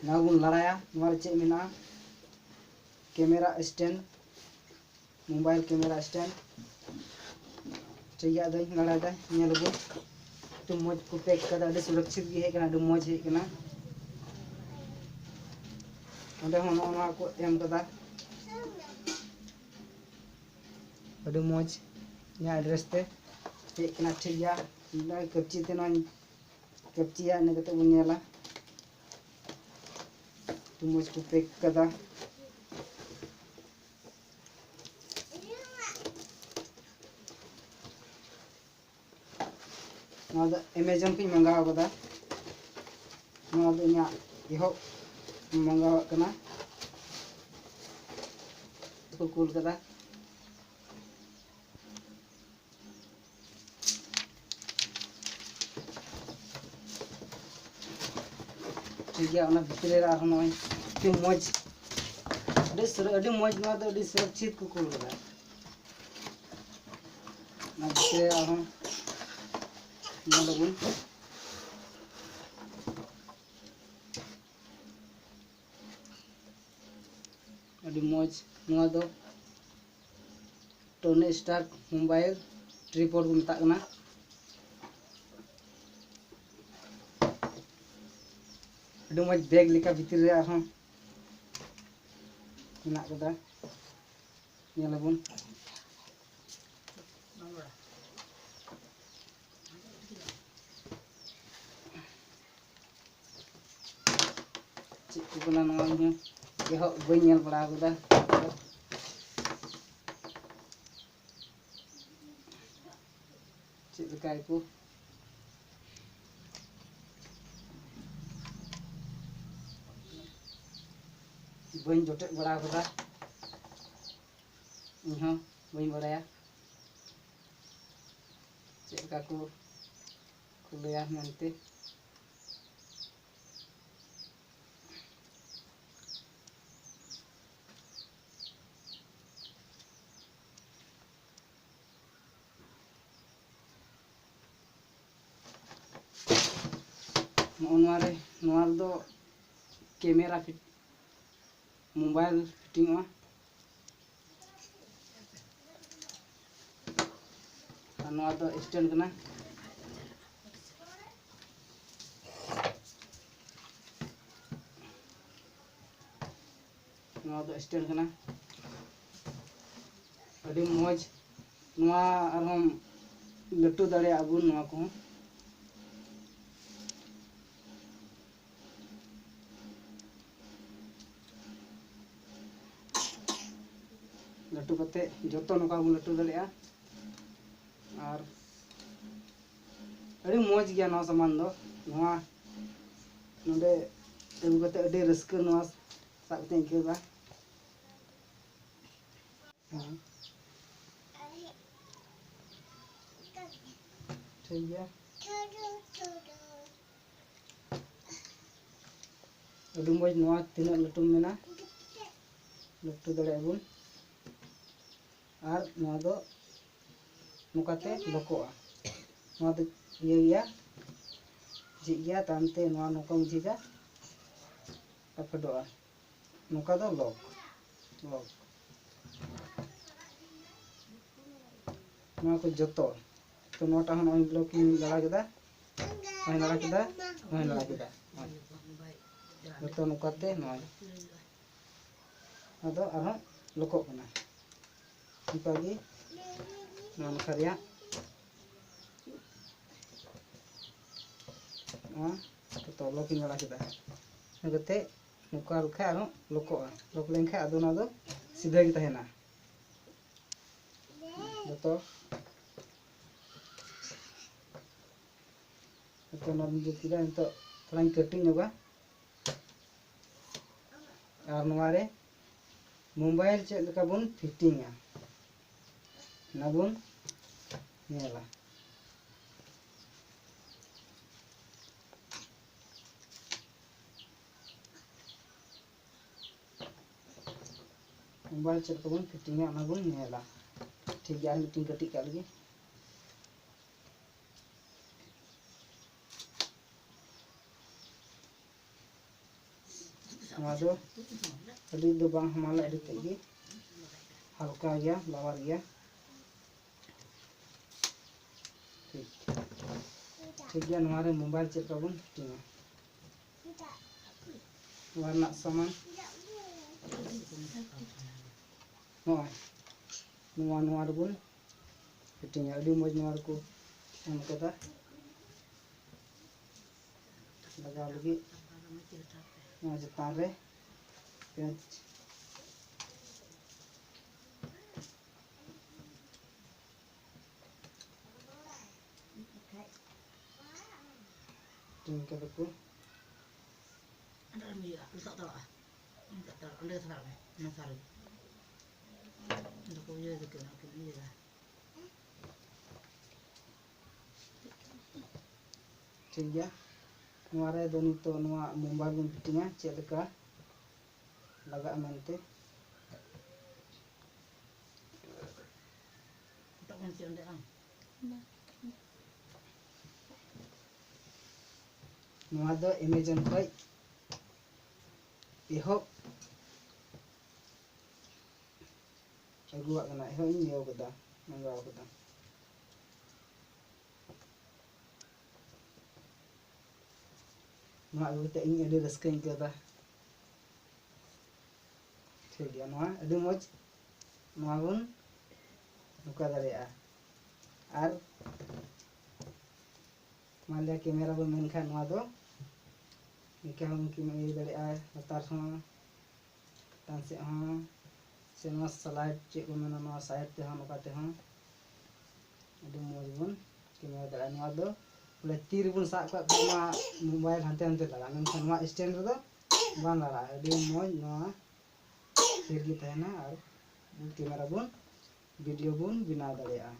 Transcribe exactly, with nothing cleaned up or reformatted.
ᱱᱚᱣᱟ ᱵᱚᱱ ᱞᱟᱲᱟᱭᱟ᱾ ᱱᱚᱣᱟ ᱨᱮ ᱪᱮᱫ ᱢᱮᱱᱟᱜᱼᱟ? Camera stand, mobile camera stand. ᱴᱷᱤᱠ ᱜᱮᱭᱟ, ᱟᱫᱚᱧ ᱞᱟᱲᱟᱭᱮᱫᱟ, ᱧᱮᱞ ᱟᱵᱚᱱ᱾ ᱟᱹᱰᱤ ᱢᱚᱡᱽ ᱠᱚ ᱯᱮᱠ ᱠᱟᱫᱟ, ᱟᱹᱰᱤ ᱥᱩᱨᱚᱠᱪᱷᱤᱛ ᱜᱮ ᱦᱮᱡ ᱠᱟᱱᱟ, ᱟᱹᱰᱤ ᱢᱚᱡᱽ ᱦᱮᱡ ᱠᱟᱱᱟ᱾ ᱚᱸᱰᱮ ᱦᱚᱸ ᱱᱚᱜᱼᱚ ᱱᱚᱣᱟ ᱠᱚ ᱮᱢ ᱠᱟᱫᱟ, ᱟᱹᱰᱤ ᱢᱚᱡᱽ ᱤᱧᱟᱹᱜ ᱮᱰᱨᱮᱥ ᱛᱮ ᱦᱮᱡ ᱠᱟᱱᱟ᱾ ᱴᱷᱤᱠ ᱜᱮᱭᱟ, ᱱᱚᱜᱼᱚᱭ ᱠᱟᱹᱯᱪᱤ ᱛᱮ ᱱᱚᱣᱟᱧ ᱠᱟᱹᱯᱪᱤᱭᱟ, ᱤᱱᱟᱹ ᱠᱟᱛᱮ ᱵᱚᱱ ᱧᱮᱞᱟ᱾ ᱟᱹᱰᱤ ᱢᱚᱡᱽ ᱠᱚ ᱯᱮᱠ ᱠᱟᱫᱟ᱾ ᱱᱚᱣᱟ ᱫᱚ ᱮᱢᱟᱡᱚᱱ ᱠᱷᱚᱱ ᱤᱧ ᱢᱟᱜᱟᱣ ᱠᱟᱫᱟ᱾ ᱱᱚᱣᱟ ᱫᱚ ᱤᱧᱟᱹᱜ ᱮᱦᱚᱵ ᱢᱟᱜᱟᱣᱟᱜ ᱠᱟᱱᱟ, ᱠᱚ ᱠᱩᱞ ᱠᱟᱫᱟ᱾ ᱴᱷᱤᱠ ᱜᱮᱭᱟ, ᱚᱱᱟ ᱵᱷᱤᱛᱨᱤ ᱨᱮ ᱟᱨᱦᱚᱸ ᱱᱚᱜᱼᱚᱭ ᱟᱹᱰᱤ ᱢᱚᱡᱽ, ᱟᱹᱰᱤ ᱥᱩᱨ-, ᱟᱹᱰᱤ ᱢᱚᱡᱽ, ᱱᱚᱣᱟ ᱫᱚ ᱟᱹᱰᱤ ᱥᱩᱨᱚᱠᱪᱷᱤᱛ ᱠᱚ ᱠᱩᱞ ᱠᱟᱫᱟ᱾ ᱚᱱᱟ ᱵᱷᱤᱛᱨᱤ ᱨᱮ ᱟᱨᱦᱚᱸ ᱧᱮᱞ ᱟᱵᱚᱱ᱾ ᱟᱹᱰᱤ ᱢᱚᱡᱽ᱾ ᱱᱚᱣᱟ ᱫᱚ ᱴᱳᱱᱤ ᱥᱴᱟᱨᱠ ᱢᱳᱵᱟᱭᱤᱞ ᱴᱨᱟᱭᱯᱚᱰ ᱠᱚ ᱢᱮᱛᱟᱜ ᱠᱟᱱᱟ᱾ ᱟᱹᱰᱤ ᱢᱚᱡᱽ ᱵᱮᱜᱽ ᱞᱮᱠᱟ ᱵᱷᱤᱛᱤᱨ ᱨᱮ ᱟᱨᱦᱚᱸ ᱢᱮᱱᱟᱜ ᱠᱟᱫᱟ, ᱧᱮᱞ ᱟᱵᱚᱱ᱾ ᱪᱮᱫ ᱠᱚ ᱠᱟᱱᱟ ᱱᱚᱣᱟ? ᱤᱧ ᱦᱚᱸ ᱮᱦᱚᱵ ᱵᱟᱹᱧ ᱧᱮᱞ ᱵᱟᱲᱟ ᱟᱠᱟᱫᱟ᱾ ᱪᱮᱫ ᱞᱮᱠᱟ ᱜᱮᱠᱚ ᱵᱟᱹᱧ ᱡᱚᱴᱮᱫ ᱵᱟᱲᱟ ᱟᱠᱟᱫᱟ, ᱤᱧ ᱦᱚᱸ ᱵᱟᱹᱧ ᱵᱟᱲᱟᱭᱟ ᱪᱮᱫ ᱞᱮᱠᱟ ᱠᱚ ᱠᱷᱩᱞᱟᱹᱭᱟ ᱢᱮᱱᱛᱮ᱾ ᱱᱚᱜᱼᱚ ᱱᱚᱣᱟ ᱨᱮ, ᱱᱚᱣᱟ ᱨᱮᱫᱚ ᱠᱮᱢᱮᱨᱟ ᱯᱷᱤᱴ, ᱢᱳᱵᱟᱭᱤᱞ ᱯᱷᱤᱴᱤᱝᱚᱜᱼᱟ᱾ ᱟᱨ ᱱᱚᱣᱟ ᱫᱚ ᱥᱴᱮᱱᱰ ᱠᱟᱱᱟ᱾ ᱱᱚᱣᱟ ᱫᱚ ᱥᱴᱮᱱᱰ ᱠᱟᱱᱟ᱾ ᱟᱹᱰᱤ ᱢᱚᱡᱽ᱾ ᱱᱚᱣᱟ ᱟᱨᱦᱚᱸ ᱞᱟᱹᱴᱩ ᱫᱟᱲᱮᱭᱟᱜᱼᱟ ᱵᱚᱱ ᱱᱚᱣᱟ ᱠᱚᱦᱚᱸ᱾ ᱞᱟᱹᱴᱩ ᱠᱟᱛᱮ ᱡᱚᱛᱚ ᱱᱚᱝᱠᱟ ᱵᱚᱱ ᱞᱟᱹᱴᱩ ᱫᱟᱲᱮᱭᱟᱜᱼᱟ᱾ ᱟᱨ ᱟᱹᱰᱤ ᱢᱚᱡᱽ ᱜᱮᱭᱟ ᱱᱚᱣᱟ ᱥᱟᱢᱟᱱ ᱫᱚ᱾ ᱱᱚᱣᱟ ᱱᱚᱰᱮ ᱟᱹᱜᱩ ᱠᱟᱛᱮ ᱟᱹᱰᱤ ᱨᱟᱹᱥᱠᱟᱹ ᱱᱚᱣᱟ ᱥᱟᱵ ᱠᱟᱛᱮᱧ ᱟᱹᱭᱠᱟᱹᱣ ᱮᱫᱟ᱾ ᱦᱮᱸ᱾ ᱴᱷᱤᱠ ᱜᱮᱭᱟ᱾ ᱟᱹᱰᱤ ᱢᱚᱡᱽ, ᱱᱚᱣᱟ ᱛᱤᱱᱟᱹᱜ ᱞᱟᱹᱴᱩᱢ ᱢᱮᱱᱟ, ᱞᱟᱹᱴᱩ ᱫᱟᱲᱮᱭᱟᱜᱼᱟ ᱵᱚᱱ᱾ ᱟᱨ ᱱᱚᱣᱟ ᱫᱚ ᱱᱚᱝᱠᱟᱛᱮ ᱞᱚᱠᱚᱜᱼᱟ᱾ ᱱᱚᱣᱟ ᱫᱚ ᱤᱭᱟᱹ ᱜᱮᱭᱟ, ᱡᱷᱤᱡ ᱜᱮᱭᱟ, ᱛᱟᱭᱚᱢ ᱛᱮ ᱱᱚᱣᱟ ᱱᱚᱝᱠᱟᱢ ᱡᱷᱤᱡᱟ, ᱟᱨ ᱯᱷᱮᱰᱚᱜᱼᱟ᱾ ᱱᱚᱝᱠᱟ ᱫᱚ ᱞᱚᱠ, ᱞᱚᱠ᱾ ᱱᱚᱣᱟ ᱠᱚ ᱡᱚᱛᱚ᱾ ᱛᱚ, ᱱᱚᱣᱟᱴᱟᱜ ᱦᱚᱸ ᱱᱚᱜᱼᱚᱭ ᱞᱚᱠ ᱤᱧ ᱞᱟᱲᱟ ᱠᱮᱫᱟ, ᱱᱚᱜᱼᱚᱭ ᱞᱟᱲᱟ ᱠᱮᱫᱟ, ᱱᱚᱜᱼᱚᱭ ᱞᱟᱲᱟ ᱠᱮᱫᱟ᱾ ᱡᱚᱛᱚ ᱱᱚᱝᱠᱟᱛᱮ ᱱᱚᱜᱼᱚᱭ᱾ ᱟᱫᱚ ᱟᱨᱦᱚᱸ ᱞᱚᱠᱚᱜ ᱠᱟᱱᱟ᱾ ᱚᱱᱠᱟᱜᱮ ᱱᱚᱣᱟ ᱱᱟᱠᱷᱟ ᱨᱮᱭᱟᱜ ᱱᱚᱣᱟ ᱡᱚᱛᱚ ᱞᱚᱠ ᱤᱧ ᱞᱟᱲᱟ ᱠᱮᱫᱟ᱾ ᱤᱱᱟᱹ ᱠᱟᱛᱮ ᱱᱚᱝᱠᱟ ᱞᱮᱠᱷᱟᱡ ᱟᱨᱦᱚᱸ ᱞᱚᱠᱚᱜᱼᱟ᱾ ᱞᱚᱠ ᱞᱮᱱᱠᱷᱟᱡ ᱟᱫᱚ ᱱᱚᱣᱟ ᱫᱚ ᱥᱤᱫᱷᱟᱹ ᱜᱮ ᱛᱟᱦᱮᱱᱟ᱾ ᱡᱚᱛᱚ, ᱡᱚᱛᱚ ᱱᱚᱣᱟ ᱫᱚᱧ ᱡᱩᱛ ᱠᱮᱫᱟ᱾ ᱱᱤᱛᱚᱜ ᱛᱷᱚᱲᱟᱧ ᱠᱟᱹᱴᱤᱡ ᱧᱚᱜᱟ᱾ ᱟᱨ ᱱᱚᱣᱟ ᱨᱮ ᱢᱳᱵᱟᱭᱤᱞ ᱪᱮᱫ ᱞᱮᱠᱟ ᱵᱚᱱ ᱯᱷᱤᱴᱤᱝᱟ, ᱚᱱᱟ ᱵᱚᱱ ᱧᱮᱞᱟ᱾ ᱢᱳᱵᱟᱭᱤᱞ ᱪᱮᱫ ᱞᱮᱠᱟ ᱵᱚᱱ ᱯᱷᱤᱴᱤᱝᱟ, ᱚᱱᱟ ᱵᱚᱱ ᱧᱮᱞᱟ᱾ ᱴᱷᱤᱠ ᱜᱮᱭᱟ, ᱟᱨ ᱢᱤᱫᱴᱮᱱ ᱠᱟᱹᱴᱤᱡ ᱠᱟᱜ ᱞᱮᱜᱮ᱾ ᱱᱚᱣᱟ ᱫᱚ ᱟᱹᱰᱤ ᱫᱚ ᱵᱟᱝ ᱦᱟᱢᱟᱞᱟ, ᱟᱹᱰᱤ ᱛᱮᱫ ᱜᱮ ᱦᱟᱞᱠᱟ ᱜᱮᱭᱟ, ᱞᱟᱣᱟᱨ ᱜᱮᱭᱟ᱾ ᱴᱷᱤᱠ, ᱴᱷᱤᱠ ᱜᱮᱭᱟ᱾ ᱱᱚᱣᱟ ᱨᱮ ᱢᱳᱵᱟᱭᱤᱞ ᱪᱮᱫ ᱞᱮᱠᱟ ᱵᱚᱱ ᱯᱷᱤᱴᱤᱝᱟ, ᱱᱚᱣᱟ ᱨᱮᱱᱟᱜ ᱥᱟᱢᱟᱱ ᱱᱚᱜᱼᱚᱭ ᱱᱚᱣᱟ, ᱱᱚᱣᱟ ᱨᱮᱵᱚᱱ ᱯᱷᱤᱴᱤᱝᱟ᱾ ᱟᱹᱰᱤ ᱢᱚᱡᱽ ᱱᱚᱣᱟ ᱨᱮᱠᱚ ᱮᱢ ᱠᱟᱫᱟ ᱞᱟᱜᱟᱣ ᱞᱟᱹᱜᱤᱫ᱾ ᱱᱚᱣᱟ ᱪᱮᱛᱟᱱ ᱨᱮ ᱯᱮᱸᱪ᱾ ᱯᱷᱤᱴᱤᱝ ᱠᱟᱫᱟ ᱠᱚ᱾ ᱚᱸᱰᱮ ᱟᱞᱚᱢ ᱤᱭᱟᱹᱜᱼᱟ, ᱞᱚᱥᱚᱫ ᱫᱟᱲᱮᱭᱟᱜᱼᱟ᱾ ᱚᱸᱰᱮ ᱛᱷᱚᱲᱟ ᱢᱮ, ᱚᱱᱟ ᱥᱟᱨ ᱨᱮᱜᱮ᱾ ᱚᱸᱰᱮ ᱠᱚ ᱤᱭᱟᱹ ᱫᱟᱠᱚ, ᱚᱱᱟ ᱠᱚ ᱤᱭᱟᱹᱭᱟ᱾ ᱴᱷᱤᱠ ᱜᱮᱭᱟ, ᱱᱚᱣᱟ ᱨᱮ ᱫᱚ ᱱᱤᱛᱚᱜ ᱱᱚᱣᱟ ᱢᱳᱵᱟᱭᱤᱞ ᱵᱚᱱ ᱯᱷᱤᱴᱤᱝᱟ, ᱪᱮᱫ ᱞᱮᱠᱟ ᱞᱟᱜᱟᱜᱼᱟ ᱢᱮᱱᱛᱮ᱾ ᱯᱷᱳᱴᱳ ᱠᱚ ᱪᱮᱫ ᱚᱸᱰᱮ ᱟᱢ? ᱱᱚᱣᱟ ᱫᱚ ᱮᱢᱟᱡᱚᱱ ᱠᱷᱚᱡ ᱮᱦᱚᱵ ᱟᱹᱜᱩᱣᱟᱜ ᱠᱟᱱᱟ, ᱮᱦᱚᱵ ᱤᱧ ᱤᱭᱟᱹᱣ ᱠᱟᱫᱟ, ᱢᱟᱸᱜᱟᱣ ᱠᱟᱫᱟ᱾ ᱱᱚᱣᱟ ᱟᱹᱜᱩ ᱠᱟᱛᱮ ᱤᱧ ᱟᱹᱰᱤ ᱨᱟᱹᱥᱠᱟᱹᱧ ᱟᱹᱭᱠᱟᱹᱣ ᱮᱫᱟ᱾ ᱴᱷᱤᱠ ᱜᱮᱭᱟ, ᱱᱚᱣᱟ ᱟᱹᱰᱤ ᱢᱚᱡᱽ, ᱱᱚᱣᱟ ᱵᱚᱱ ᱱᱚᱝᱠᱟ ᱫᱟᱲᱮᱭᱟᱜᱼᱟ᱾ ᱟᱨ ᱢᱟᱱᱞᱤᱭᱟ ᱠᱮᱢᱮᱨᱟ ᱵᱚᱱ ᱢᱮᱱ ᱠᱷᱟᱱ, ᱱᱚᱣᱟ ᱫᱚ ᱱᱤᱝᱠᱟ ᱦᱚᱸ ᱵᱚᱱ ᱤᱭᱟᱹ ᱫᱟᱲᱮᱭᱟᱜᱼᱟ, ᱞᱟᱛᱟᱨ ᱦᱚᱸ, ᱪᱮᱛᱟᱱ ᱥᱮᱫ ᱦᱚᱸ, ᱥᱮ ᱱᱚᱣᱟ ᱥᱞᱟᱭᱤᱰ ᱪᱮᱫ ᱠᱚ ᱢᱮᱱᱟ, ᱱᱚᱣᱟ ᱥᱟᱭᱤᱰ ᱛᱮᱦᱚᱸ, ᱱᱚᱝᱠᱟ ᱛᱮᱦᱚᱸ ᱟᱹᱰᱤ ᱢᱚᱡᱽ ᱵᱚᱱ ᱠᱮᱢᱮᱨᱟ ᱫᱟᱲᱮᱭᱟᱜᱼᱟ᱾ ᱱᱚᱣᱟ ᱫᱚ ᱵᱚᱞᱮ ᱛᱤ ᱨᱮᱵᱚᱱ ᱥᱟᱵ ᱠᱟᱜ ᱠᱷᱟᱱ ᱢᱟ ᱢᱳᱵᱟᱭᱤᱞ ᱦᱟᱱᱛᱮ ᱱᱟᱛᱮ ᱫᱟᱬᱟᱱᱟ, ᱢᱮᱱᱠᱷᱟᱱ ᱱᱚᱣᱟ ᱥᱴᱮᱱᱰ ᱨᱮᱫᱚ ᱵᱟᱝ ᱫᱟᱬᱟᱜᱼᱟ᱾ ᱟᱹᱰᱤ ᱢᱚᱡᱽ ᱱᱚᱣᱟ ᱛᱷᱤᱨ ᱜᱮ ᱛᱟᱦᱮᱱᱟ ᱟᱨ ᱠᱮᱢᱮᱨᱟ ᱵᱚᱱ ᱵᱷᱤᱰᱤᱭᱳ ᱵᱚᱱ ᱵᱮᱱᱟᱣ ᱫᱟᱲᱮᱭᱟᱜᱼᱟ᱾